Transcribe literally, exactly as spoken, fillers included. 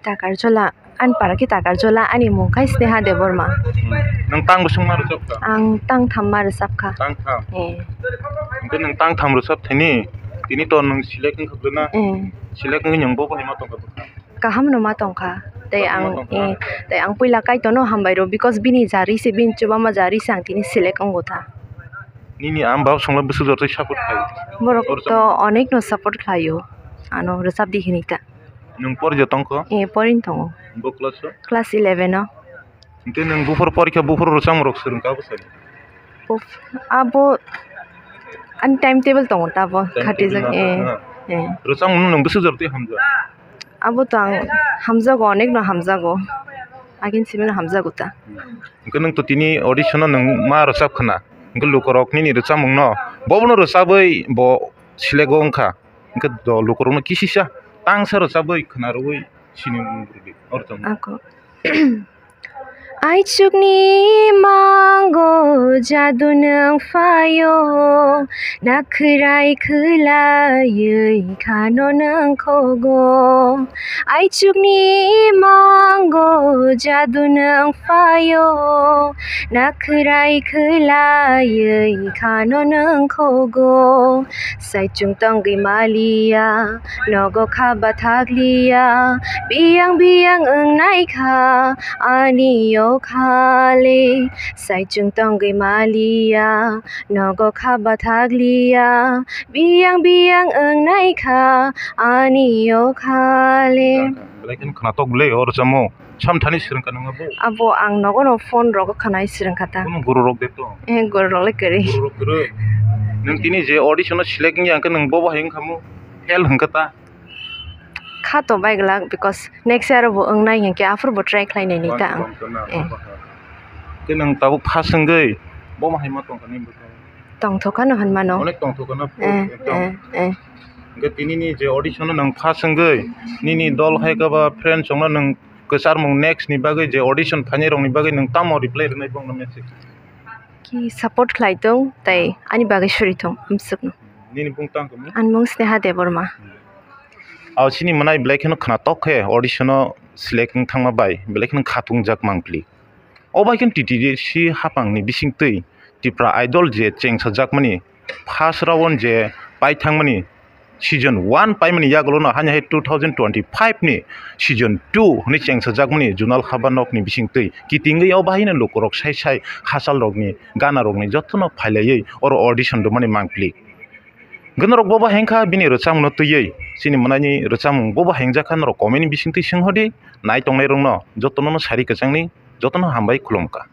Takarjola, ani para khe Takarjola, ani mung khai Sneha Debbarma. Hmm. Nwng tang bwswk ma rwchapkha? Ang tang tham ma rwchapkha. Tang tham? Eh. Hwnkhe nwng tang tham rwchap thini, tini to nwng select wngkha kwrwna? Eh. Select wngwi nwng bo bahai ma tongkha bwkha? Kaham no ma tongkha. Tei kaham ma ang, tongkha? Eh, tei ang puila Kaitorno hambai rw, because bini jari se, bini chubama jari se ang tini select wngo ta. Nini ama baba songla bwswk jotoi support khai? Borok to onek no support khlaio, ano rwchap di hinwi ta. Nwng pori ja tongkho? Eh, porin tongo. Bo class o? Class eleven o. Hwnkhe nwng buphuru porikha, buphuru rwchapmung rok swrwngkha abo sai? Abo ani timetable tongo ta abo. Timetable khatijak, ma eh, tongkha? Eh. Rwchapmung nwng bwswk jora twi hamjak? Abo to ang hamjago, onek no hamjago. Agin simi no hamjago ta. Hwnkhe nwng to tini audition o nwng ma rwchap khna. Hwnkhe lukurok nini rwchapmung no bobono rwchabwi bo select o wngkha. Hwnkhe do lukurokno kisisa tangsa rwchabwi khna rwui sini wng rwdi. Oro tongma. Ako. Aichukni mango jadu nwng phaio, nakhwrai khwlaiwi khano nwng khogo. Aichukni mango jadu nwng phaio, nakhwrai khwlaiwi khano nwng khogo. Saichung tongwi maliya, nogo kha bathakliya, biyang biyang wngnai kha ani o khale. Saichung tongwi maliya, nogo kha bathakliya, biyang biyang wngnai kha ani o khale. Belai kheno khwnatok le o rwchapmung. Samthani swrwngkha nang abo? Abo ang nogo no phone rogo khwnai swrwngkha ta. Kuno guru rok de to? Eh, guru rok le kwrwi. Guru rok kwrwi. Nwng tini je audition o select wngya hwnkhe nwng bo bahai wngkha mu? Fail hwnkha ta? Kha to bai glak, because next year bo wngnai hinkhe aphuru bo try khlai nai ni ta ang. Bang, bang, bang, eh. Bang, bang. Khe nwng tabuk first wngwi bo bahai ma tongkha ni bwkha? Tongthok khano hwnmano. Onek tongthok khano, eh, ekdom. Eh, eh. Hwnkhe tini ni je audition o nwng first wngwi nini dol hai khe ba friends rok no nwng kwcharmung next ni bagwi je audition phainai rokni bagwi nwng tamo reply rwnai bongno message? Ki support khlai tong tei ani bagwi suri thung amsukno. Nini bung tang tongmo? Ani mung Sneha Debbarma. Aw chini mwnai belai kheno khwnatok khe audition o select wng thangma bai belai kheno khatung jak mangpli. O bai kheno T T D C hapang ni bising twi Tipra Idol je chengsa jakmani first round je pai thangmani season one paimani yagulo no hani hai two thousand twenty-five ni season two hwnwi chengsajakmani Junal Haba Nokni bisingtwi kitingwi o bahai no lukurok sai sai hachal rokni gana rokni jotono phailaiwi oro audition rwmani mangpili. Gwnarok bo bahai wngkha bini rwchapmungno twiwi chini mwnaini rwchapmung bo bahai wngjak kha norok comment ni bisingtwi swnghodi nai tongnai rokno jotono no sari kwchangni jotono hambai khulumkha.